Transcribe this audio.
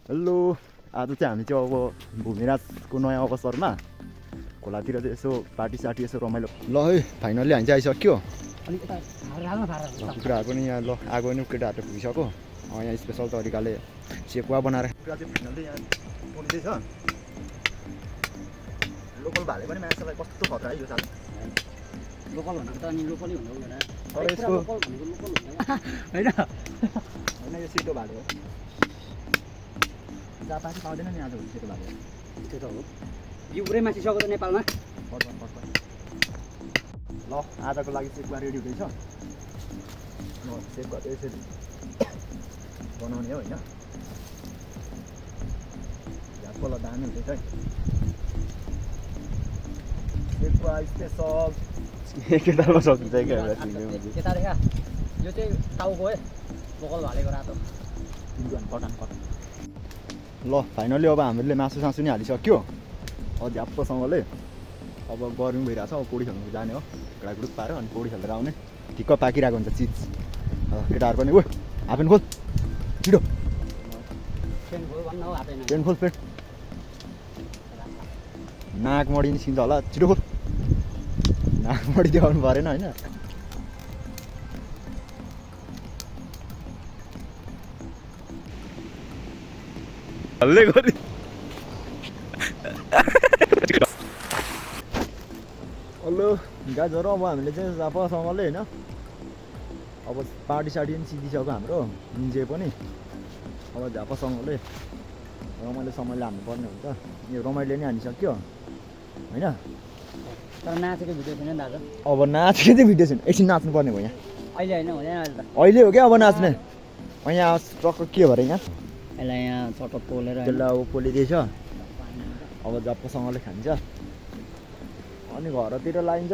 hello आज चाहिँ हामी चाहिँ अब भूमिराजको नयाँ अवसरमा खोलातिर चाहिँ यसो पार्टी सार्टी यसो रमाइलो ल है फाइनल्ली हामी चाहिँ आइसक्यो कुखुराहरू पनि यहाँ ल आगो पनि केटाहरू पुगिसक्यो यहाँ स्पेसल तरिकाले सेकुवा बनाएर कुखुरा चाहिँ फाइनल्ली यहाँ पोलिँदैछ लोकल भाले पनि माछालाई कस्तो खतरा है यो साल लोकल भनेको त अनि लोकलै हुँदा हुँदैन तर यसको लोकल भनेको लोकल हुँदैन होइन होइन यो सेतो भाले हो जापानी पाउँदैन नि आज सेतो भाले त्यो त हो यो पुरै मासिसक्यो त नेपालमा ल आजको लागि सेकुवा रेडी हुँदैछ ल सेकुवा चाहिँ यसरी बनाउने हो होइन झ्यापल दामी हुँदैछ है सेकुवा स्पेसल केटामा सकिन्छ क्या यता देखा यो चाहिँ टाउको है लोकल भालेको रातो कटन ल फाइनली अब हामीले मासु सासु नि हालिसक्यो अब झ्याप्पसँगले अब गर्मी भइरहेछ अब पौडी खेल्नु जाने हो घुडाघुडुक पाऱ्यो अनि पौडी खेलेर आउने ठिक्क पाकिरहेको हुन्छ चिज केटाहरू पनि ओ हाफेन खोल छिटो पेन खोल पेन नाक मडी निस्किन्छ होला छिटो खोल नाक मडी देखाउनु परेन होइन हल्ले गरी हेलो गाजहरू अब हामीले चाहिँ जापासँगले होइन अब पार्टी सार्टी पनि सिकिसक्यो हाम्रो निजे पनि अब झापासँगले रमाइलोसँगले हान्नुपर्ने हुन्छ यो रमाइलो नै हानिसक्यो होइन तर नाचेको भिडियो छैन दाजु अब नाचेको चाहिँ भिडियो छैन एकछिन नाच्नुपर्ने भयो यहाँ अहिले होइन हुँदैन अहिले त अहिले हो क्या अब नाच्ने यहाँ टक्क के भरे यहाँ यसलाई यहाँ चटक पोलेर त्यसलाई अब पोलिदिएछ अब झप्पसँगले खान्छ अनि घरतिर लाइन्छ